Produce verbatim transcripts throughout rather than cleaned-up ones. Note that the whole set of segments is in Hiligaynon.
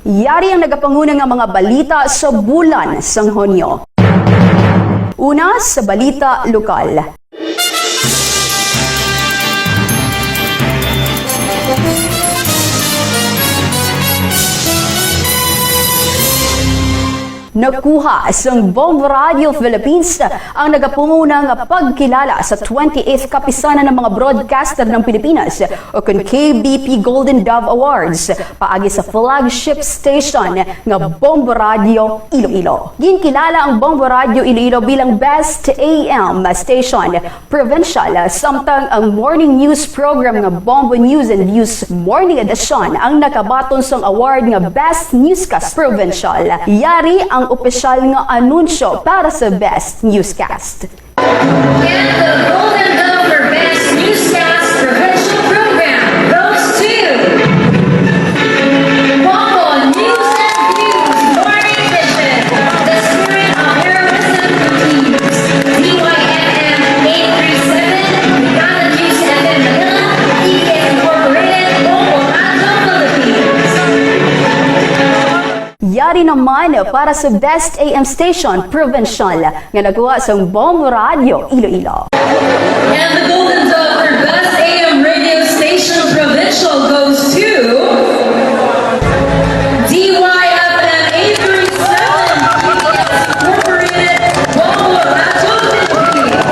Yari ang nagapanguna nga mga balita sa bulan sang Hunyo. Una, sa balita lokal. Nakuha sang Bombo Radio Philippines ang nagapanguna nga pagkilala sa twenty-eighth Kapisanan ng mga Broadcaster ng Pilipinas, o kon K B P Golden Dove Awards, paagi sa flagship station nga Bombo Radio Iloilo. Ginkilala ang Bombo Radio Iloilo bilang Best A M Station Provincial, samtang ang morning news program nga Bombo News and Views Morning Edition ang nakabaton sang award nga Best Newscast Provincial. Yari ang opisyal nga anunsyo para sa Best Newscast. And the Golden Dove for Best Newscast Provincial Program goes to Bombo News and Views Morning Edition, The Spirit of Heroism Continues. D Y F M eight three seven, Brigada News F M Manila, D B S Incorporated, Bombo Radyo Philippines. Yari naman para sa Best A M Station Provincial nga nakuha sang Bombo Radio Iloilo. And the Golden Dove for Best A M Radio Station Provincial goes to D Y F M eight three seven, Incorporated, Bombo Radyo Philippines.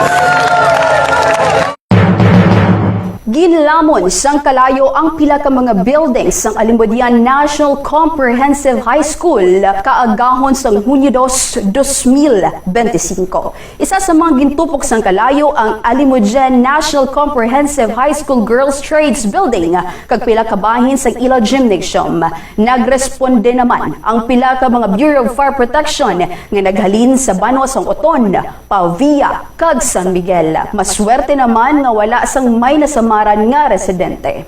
Ginlamon sang kalayo ang pila ka mga building sang Alimodian National Comprehensive High School kaagahon sang Hunyo dos, dos mil bente-singko. Isa sa mga gintupok sang kalayo ang Alimodian National Comprehensive High School Girls Trades Building kag pila ka bahin sang ila gymnasium. Nagresponde naman ang pila ka mga Bureau of Fire Protection nga naghalin sa banwa sang Oton, Pavia, kag San Miguel. Maswerte naman nga wala sang may nasamaran nga residente.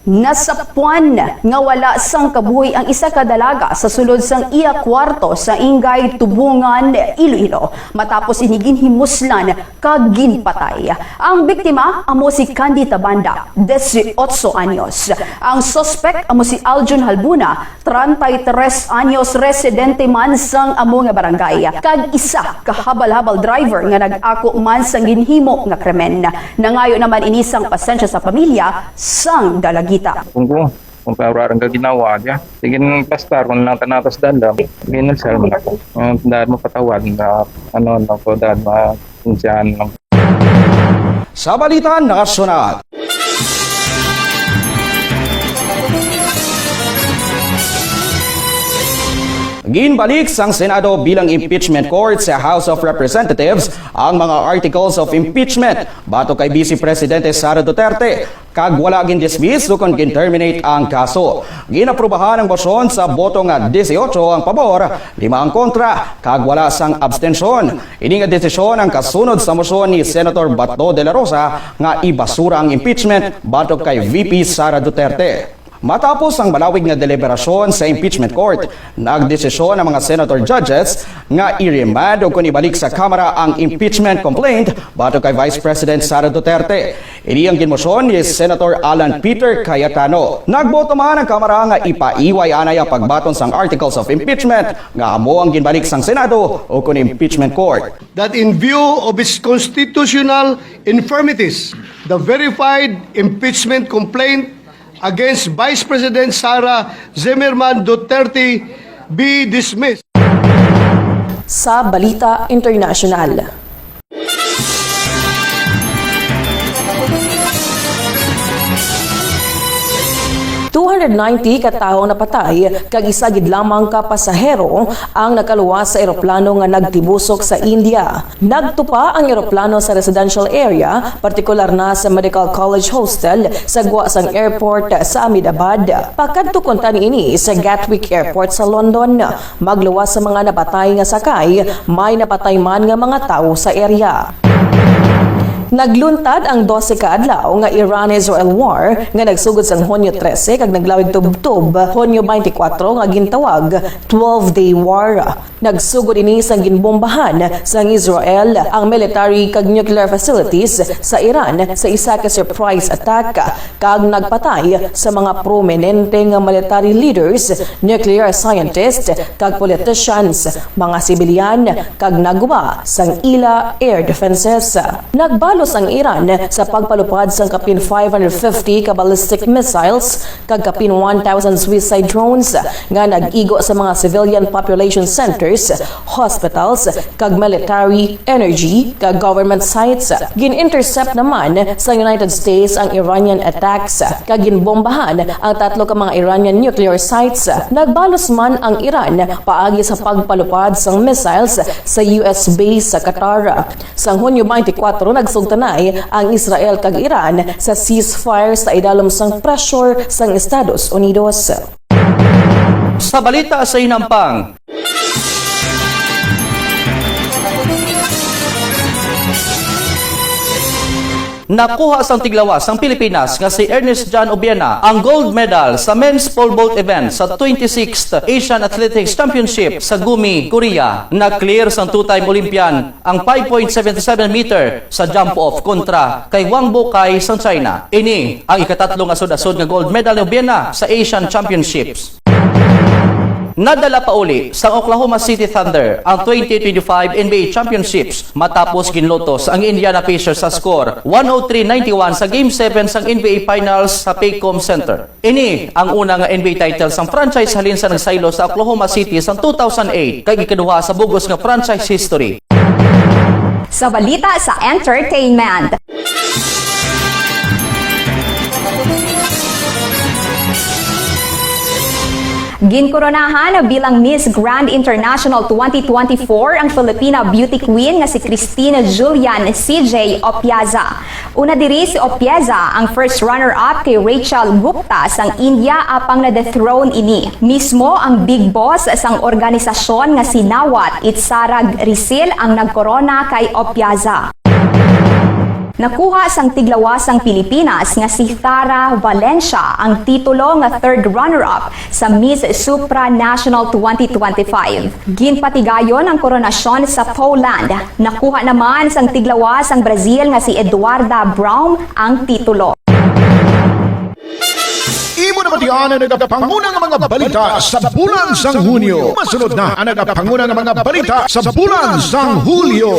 Nasapwan nga wala sang kabuhi ang isa ka dalaga sa sulod sang iya kwarto sa Ingay, Tubungan, Iloilo, matapos ini ginhimuslan kag ginpatay. Ang biktima amo si Candy Tabanda, dieciocho anyos. Ang suspek amo si Aljun Halbuna, treinta y tres anyos, residente man sang amo nga barangay, kag isa ka habal-habal driver nga nag-ako man sang ginhimo nga krimen. Nangayo naman ini sang pasensya sa pamilya sang dalagita. Kung ko, kung kaurarang ka ginawa, diya. Sige nang pastar, kung lang tanatos dandam, ginulsar mo na ko. Ang dahil mo patawag na, ano, na ko, dahil ma-, dyan lang. Sa balita nasyonal. Ginbalik sang Senado bilang impeachment court sa House of Representatives ang mga articles of impeachment batok kay Vice Presidente Sara Duterte, kag wala gin-dismiss ukon gin-terminate ang kaso. Ginaprubahan ang motion sa boto nga dieciocho ang pabor, lima ang kontra, kag wala sang abstensyon. Ini nga desisyon ang kasunod sa motion ni Senator Bato de la Rosa nga ibasura ang impeachment batok kay V P Sara Duterte. Matapos ang malawig nga deliberasyon sa impeachment court, nagdesisyon ang mga senator judges nga i-remand o kon ibalik sa Kamara ang impeachment complaint batok kay Vice President Sara Duterte. Ini ang ginmotion ni Senator Alan Peter Cayetano. Nagboto man ang Kamara nga ipaiway anay ang pagbaton sang articles of impeachment nga amo ang ginbalik sang Senado o kon impeachment court. That in view of its constitutional infirmities, the verified impeachment complaint against Vice President Sara Zimmerman Duterte be dismissed. Sa balita internasyonal. Two hundred ninety ka tawo ang napatay kag isa gid lamang ka pasahero ang nakaluwas sa eroplano nga nagtibusok sa India. Nagtupa ang eroplano sa residential area, partikular na sa Medical College Hostel sa gwa sang airport sa Ahmedabad. Pakadto kon ta niini sa Gatwick Airport sa London. Magluwas sa mga napatay nga sakay, may napatay man nga mga tawo sa area. Nagluntad ang dose ka adlaw nga Iran-Israel war nga nagsugod sang Hunyo trese kag naglawig tubtob Hunyo twenty-four nga gintawag twelve-day war. Nagsugod ini sang ginbombahan sang Israel ang military kag nuclear facilities sa Iran sa isa ka surprise attack kag nagpatay sa mga prominente nga military leaders, nuclear scientists, kag politicians, mga sibilyan, kag naguba sang ila air defenses. Nagbalos ang Iran sa pagpalupad sang kapin five hundred fifty ka ballistic missiles kag kapin one thousand suicide drones nga nag-igo sa mga civilian population centers, hospitals, kag military, energy, kag government sites. Gin-intercept naman sa United States ang Iranian attacks, kag ginbombahan ang tatlo ka mga Iranian nuclear sites. Nagbalos man ang Iran paagi sa pagpalupad sang missiles sa U S base sa Qatar. Sang Hunyo twenty-four, nagsugtanay ang Israel kag Iran sa ceasefire sa idalom sang pressure sang Estados Unidos. Sa balita sa hinampang, nakuha sang tiglawas sang Pilipinas nga si Ernest John Obiena ang gold medal sa men's pole vault event sa twenty-sixth Asian Athletics Championship sa Gumi, Korea. Na-clear sang two-time Olympian ang five point seven seven meter sa jump off kontra kay Wang Bokai sang China. Ini ang ikatatlo nga sud-asod nga gold medal ni Obiena sa Asian Championships. Nadala pauli sang Oklahoma City Thunder ang twenty twenty-five N B A Championships matapos ginlutos ang Indiana Pacers sa score one oh three ninety-one sa Game seven sang N B A Finals sa Paycom Center. Ini ang una nga N B A title sang franchise halin sa nagsaylo sa Oklahoma City sang two thousand eight, kag ikaduha sa bug-os nga franchise history. Sa balita sa entertainment. Ginkoronahan bilang Miss Grand International twenty twenty-four ang Filipina beauty queen nga si Christine Julian C J Opiaza. Una diri si Opieza, ang first runner-up kay Rachel Gupta sang India, apang na-dethrone ini. Mismo ang big boss sang organisasyon nga si Nawat Itsara Grisil ang nagkorona kay Opieza. Nakuha sang tiglawas sang Pilipinas nga si Tara Valencia ang titulo nga third runner-up sa Miss Supranational twenty twenty-five. Ginpatigayon ang koronasyon sa Poland. Nakuha naman sang tiglawas sang Brazil nga si Eduarda Braum ang titulo. Imo na batian ang nagapanguna nga mga balita sa bulan sang Hunyo. Masunod na ang nagapanguna nga mga balita sa bulan sang Hulyo.